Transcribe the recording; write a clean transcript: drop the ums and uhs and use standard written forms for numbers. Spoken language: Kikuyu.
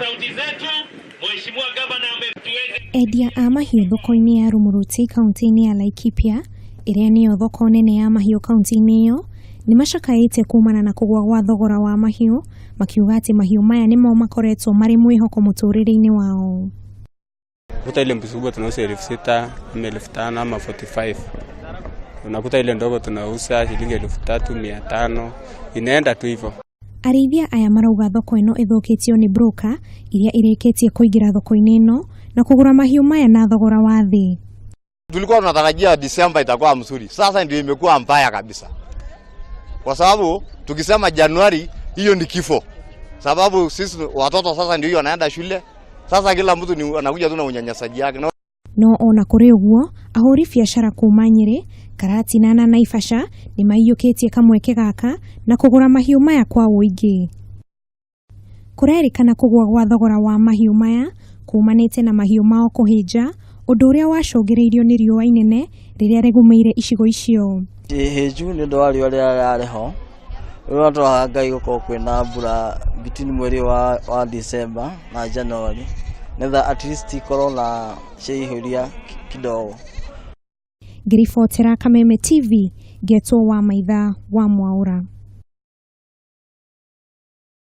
Sauti zetu, Mheshimiwa Gavana ametuweze. Endia a mahiũ thoko-inĩ ya Rumuruti kaunti-inĩ ya Laikipia, ĩrĩa nĩyo thoko nene ya mahiũ kaunti-inĩ ĩyo, nĩ macakaĩte kumana na kũgũa gwa thogora wa mahiũ, makiuga atĩ mahiũ maya nĩmo makoretwo marĩ mwĩhoko mũtũrĩre-inĩ wao. Kuta ile mbuzi kubwa tunauza 6,000 ama 5,000 ama 45. Unakuta ile ndogo tunauza shilingi 3,500, inaenda tu hivyo. Arĩithia aya marauga thoko ĩno ĩthũkĩtio nĩ broker iria irĩkĩtie kũingĩra thoko-inĩ ĩno na kũgũra mahiũ maya na thogora wa thĩ. Tulikuwa tunatarajia Disemba itakuwa mzuri, sasa ndio imekuwa mbaya kabisa, kwa sababu tukisema Januari hiyo ni kifo, sababu sisi watoto sasa ndio hiyo wanaenda shule. Sasa kila mtu ni anakuja tu na unyanyasaji yake. No ona kũrĩ ũguo, ahũri biacara kuma Nyĩrĩ, Karatina na Naivasha nĩ maiyũkĩtie kamweke gaka na kũgũra mahiũ maya kwa ũingĩ. Kũrerĩkana kũgũa gwa thogora wa mahiũ maya kumanĩte na mahiũ mao kũhĩnja, ũndũ ũrĩa wacũngĩrĩirio nĩ riũa inene rĩrĩa rĩgũmĩire icigo icio. Hĩnju nĩ ũndũ wa riũa rĩrĩa rĩrarĩ ho. Rĩu tũrahoya Ngai gũkorwo kwĩna mbura between mweri wa December na January, nĩgetha at least ikorwo na ciaihũria kidogo. Ngĩribotera Kameme TV, ngetwo wa Maitha wa Mwaũra.